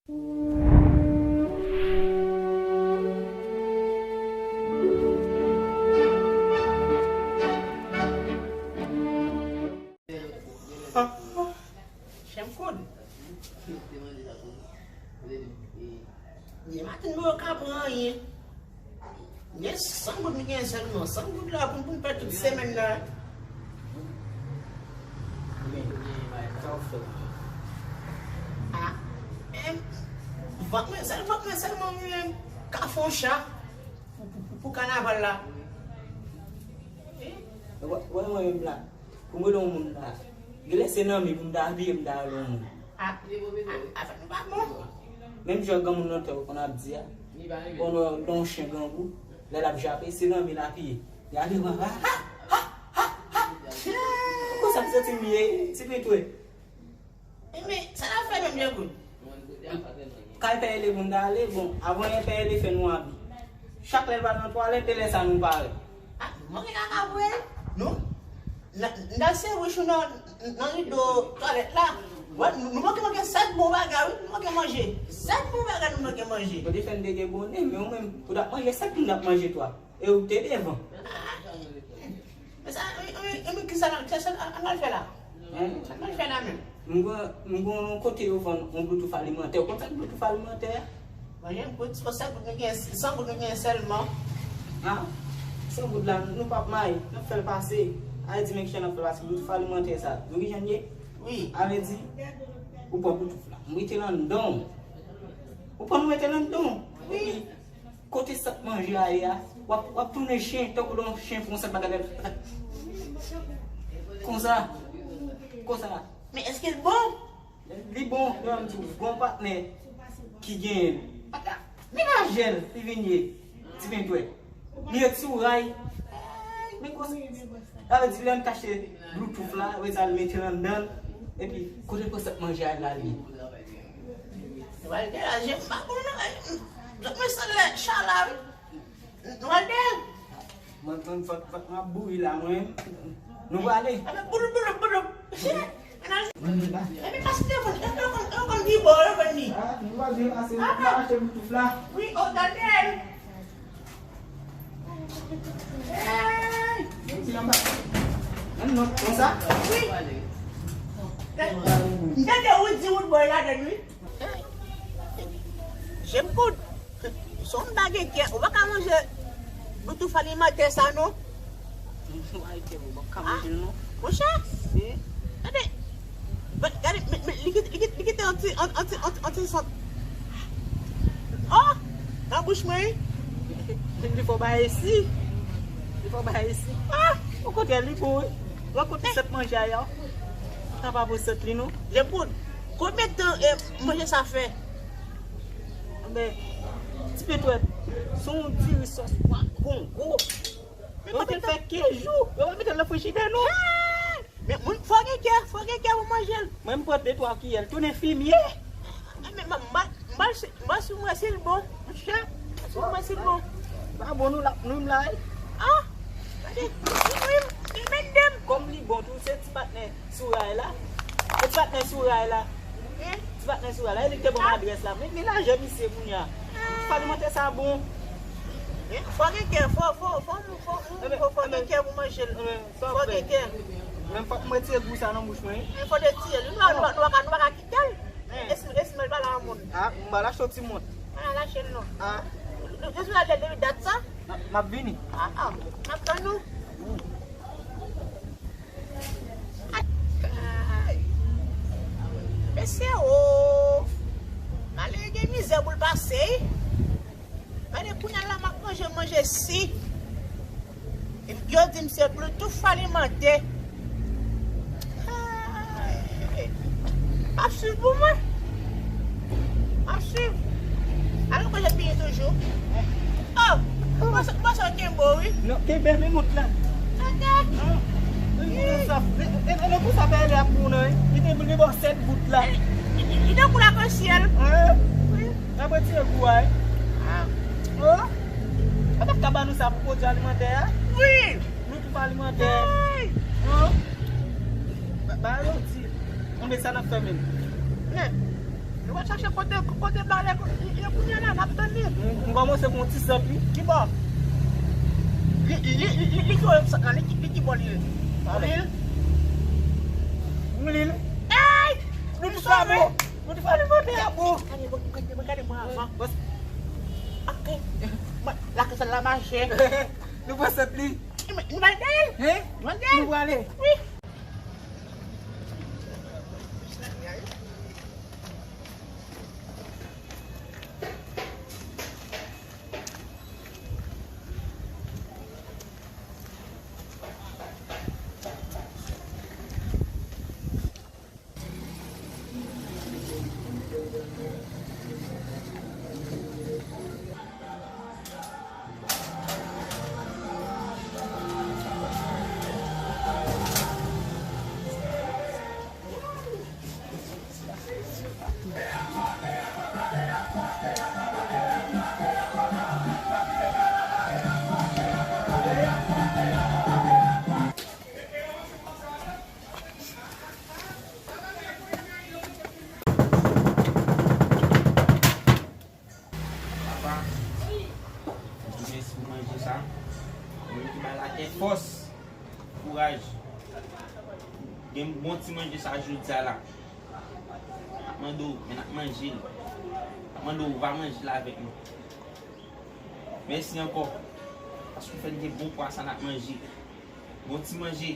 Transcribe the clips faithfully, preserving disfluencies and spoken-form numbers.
Chen koud. Demen maten, nou pa ka pran anyen. Gen san goud, nou gen sèlman san goud la pou, pou n fè tout semèn nan. Ah, men, vant mwen, sèl vant mwen sèlman, mwen ka fè yon cha pou, pou, pou, pou kanaval la. Wè, wè mwen menm la. Pou m rele yon moun la. Genlè se nan mi pou m ta apiye, m ta rele yon moun. Ah, ah, afè nou pa bon. Menm jan granmoun nan tan yo konn ap di a. Bon, lè yon chen grangou, lè l ap jape, se nan mi l apiye. Li apiye konsa, ha, ha, ha, ha. Konsa m santi m ye, ti pitwe. Enben, sa n ap fè menm, Jen Koud? Kay Pè Ele pou n ta ale, bon, avan yè Pè Ele fè nou abi. Chak lè l pral nan twalèt, e lè sa nou pare. Ah, nou manke kaka vre. Nou, n, n al sere wouch nou nan, nan rido twalèt la. Wè, nou, nou manke, manke sèt bon bagay, wi, nou manke manje. Sèt bon bagay nou manke manje. Yo te fè n te gen bonè, men ou menm, ou t ap manje sèt, m t ap manje twa. E ou te devan. Men sa, men, men, men, kisa n al, kisa n al, n al fè la? Hein? Sa n al fè la menm? M gen, m gen yon kote yo vann yon bloutouf alimantè. Ou konn sa k bloutouf alimantè a? Mwen, jen kout, se pou sa nou gen, san goud nou gen sèlman. Ah, san goud la, nou p ap mayi, n ap fè l pase. Ayiti, men kijan n ap fè l pase, bloutouf alimantè sa. Nou kijan l ye? Wi. A vle di, ou pran bloutouf la, m mete l anndan w. Ou pran, nou mete l anndan w. Wi. Epi, kote sant manje a ye a, w ap, w ap tounen chen, tankou lè yon chen fè yon sèt bagay. Konsa. Konsa. Men èske l bon? Li bon, men m di w, gen yon patnè ki genyen l. Men lajè l, li vin ye, ti pentwè. Li ret sou ray. Men konsa. Sa vle di lè n tache bloutouf la, apre sa l mete l anndan l, epi kote l pran sèt manje a la li. Walter, je m pa bon non. Mwen sanble chala wi. Walter. Mwen, mwen, fòk, fòk m ap bouyi la, mwen. Nou prale. Epi boulou, boulou, boulou. Epi paske yo konn, yo konn, yo konn di bon, yo konn di. Ah, nou pa byen pase, nou pa achte boutouf la. Wi, o, gade. Hey! Ti nan pa. Nan, non, konsa? Wi. M tande ou di wood boy ladan, wi. Jen kout. Se yon bagay kè. Ou pa ka manje boutouf alimantè sa, non. Ou pa ka manje, non. Monchè. Gade. Gade, men, men, li kite, li kite, li kite yon ti, yon, yon ti, yon ti, yon ti sant. Oh! Nan bouch mwen, wi. Li fò ba esi. Li fò ba esi. Ah! Okontrè, li bon, wi. Wè kote sèt manje a ye a. Sa pa pou sèt li, non. Jen kout. Konbyen tan, eh, manje sa fè? Men, ti petwèt, se yon diri sòs pwa kongo. Yo te fè kenz jou. Yo pa mete l nan frijidè, non. Men moun, fò gen kè, fò gen kè pou manje l. Mwen, m pran de twa kiyè, l tounen fimye. Men, m, m, m, m, si m wè si l bon. Monchè, si m wè si l bon. Pa bon, nou la, nou menm la, wi. Ah, gade, wi, wi, wi, men, men, men. Kòm li bon tou, se ti patnè sou ray la. E ti patnè sou ray la. Ti patnè sou ray la. E li ki te ban m adrès la. Men, men lajè misye kounye a. Ti alimantè sa bon. Fò gen kè, fò, fò, fò, fò, fò, fò, fò gen kè pou manje l. Fò gen kè. Men fòk mwen retire gou sa nan bouch mwen, wi. Fò retire l. Nou pa, nou pa, nou pa ka, nou pa ka kite l. Esmèl, esmèl pa la moun. Ah, m pa lache w ti moun. Pa lache l non. Ah. Nou, nou, nou, depi dat sa? M ap, m ap vini. Ah, ah. M ap tann ou. Ay. Mesye o. Malere gen mizè pou l pase, wi. Gade kounye a la m ap manje, manje si. Yo di m se bloutouf alimantè. Ay. M ap swiv pou mwen. M ap swiv. Alò, kote l vini toujou? Oh, m panse, m panse w kenbe w, wi. Non, kenbe men mont la. Tande. Ah, wi, mont sa. E, e, e, nan kou sa fè lè ap moun, wi. Li te, li bò sèt bout la. Li, li, li tankou lakansyèl. Ah. Wi. N ap retire gou a, wi. Ah. Oh. Yo pa t ka ban nou sa pou pwodui alimantè a? Wi. Bloutouf alimantè. Ay. Hein? Ba, ba yo di. Konbyen sa n ap fè menm? Men, Va chache kote, kote balè, e, e, kounye a la, n ap tann li. M, m kòmanse pou yon ti sant, wi. Ki bò? Li, li, li, li, li ki bò sant la, li ki, li ki bò li ye? Ou li l? Ou li l? Ey! Nou te fè bon. Nou te fè alimantè a bon. Gade, gade, gade mwen avan. Ok. Lakay sa la mache. Nou pran sant li. Nou pral dèyè l. Hein? Nou pral dèyè l. Nou prale. Wi. Papa, mèsi pou manje sa. Bondye ki bay latè fòs, kouraj. Gen bon ti manje sa jodi a la. N ap mande w, men n ap manje l. N ap mande w, va manje l avèk nou. Mèsi ankò, paske w fè n gen bon pwa sa n ap manje. Bon ti manje,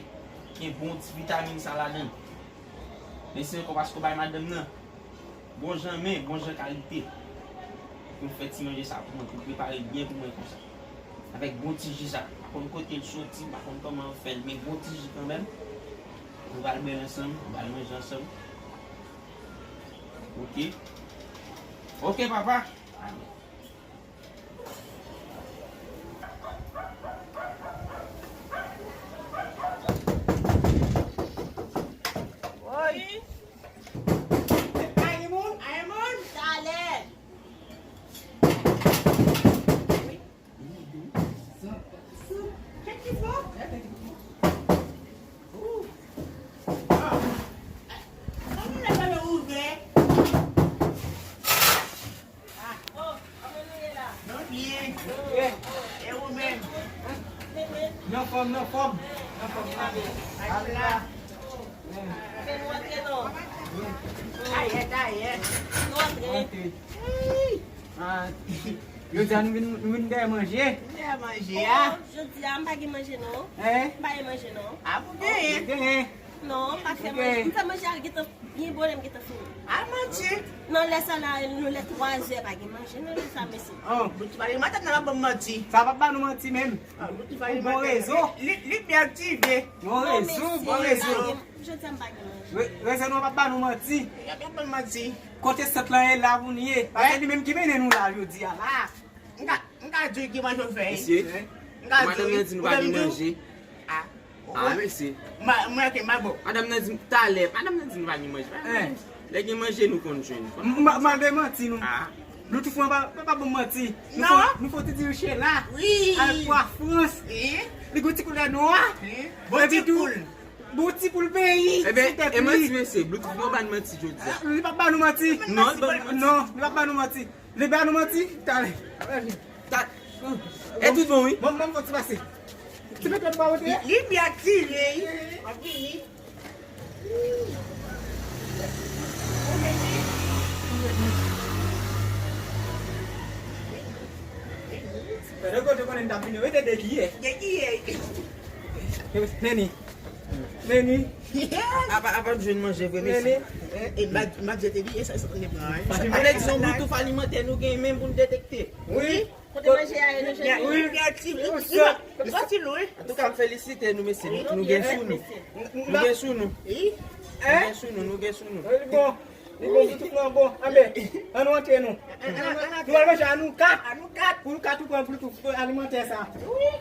gen bon ti vitamin sa ladan l. Mèsi ankò paske w bay madanm nan bon jan men, bon jan kalite. Pou l fè ti manje sa pou mwen, pou l prepare l byen pou mwen konsa. Avèk bon ti ji sa. M pa konn kote l soti, m pa konn kòman yo fè l, men bon ti ji kanmenm. Nou pral bwè l ansanm, nou pral manje ansanm. Ok. Ok, papa. Woy! Ay moun, ay moun! Talè! Wi. Kèk ti fò. Ou. Ah. Kòman lè pa yo ouvè? Ah. Nou byen. E ou menm? Nan fòm, nan fòm. Nan fòm. Ay la. Fè nou antre non. Tayè, tayè. Nou antre. Antre. Ey. Ah. Jodi a nou vin, nou vin dèyè manje. Dèyè manje a. Oh, jodi a m pa gen manje non. Hein? M pa gen manje non. Ah, pou genyen. Pou genyen. Non, m pa fè manje. M fè manje a gentan byen bonè, m gentan fini. A manti. Nan lè sa la, nou lè twa zè pa gen manje, nan lè sa, mesye. Oh. Bouti pa gen manti, nan pa ban m manti. Sa pa ba nou manti menm. Ah, Bouti pa gen manti. Bon rezo. Li, li byen aktive. Bon rezo, bon rezo. Jodi a m pa gen manje. Re-, rezo nou pa ba nou manti. Y ap, y ap ban m manti. Kote sant lan ye la pou nou ye. Paske li menm ki mennen nou la jodi a la. M ka, m ka di w ki manje w fè. Mesye, m ka di w. Madanm nan di nou pa gen manje. Ah. Ah, mesye. Ma, mwen ke ma bon. Madanm nan di m talè. Madanm nan di nou pa gen manje. Lè gen manje, nou konn jwenn. M, m, mande manti nou. Ah. Bluetooth mwen pa, pa, pa bon manti. Nou fò, nou fò ti diriche la. Wi. Al pou a Frans. Wi. Li gon ti koulè nwa. Wi. Bon ti poul. Bon ti poul peyi. Eben, e manti, mesye. Bluetooth mwen pa n manti jodi a. Li pa ba nou manti. Non, li pa ba nou manti. Non, li pa ba nou manti. Li ba nou manti, talè. Ta-, e tout bon, wi. Bon, bon, bon, ti pase. Ti pete ba wote. Li, li byen aktive, wi. Ap vini. Pèdè kote konnen n t ap vini, wi, te dekiyè. Dekiyè. Neni. Neni. Apa, apa m jwenn manje vre, mesye. Neni. E, e, ma, ma jete li, e sa, sa, sa, sa. Sa vle di se yon Bluetooth alimantè nou gen menm pou n detekte. Wi. Kote manje a ye, nou jwenn li. Wi. Li aktif, li, li, li pa ti lwen. Antouka, m felisite nou, mesye. Nou gen sou nou. Nou gen sou nou. Wi. Nou gen sou nou, nou gen sou nou. Wi, bon. Li bon, Bluetooth lan bon. Anben, ann nou antre nou. Nou al manje a nou kat. A nou kat. Pou nou kat ou pran Bluetooth alimantè sa. Wi.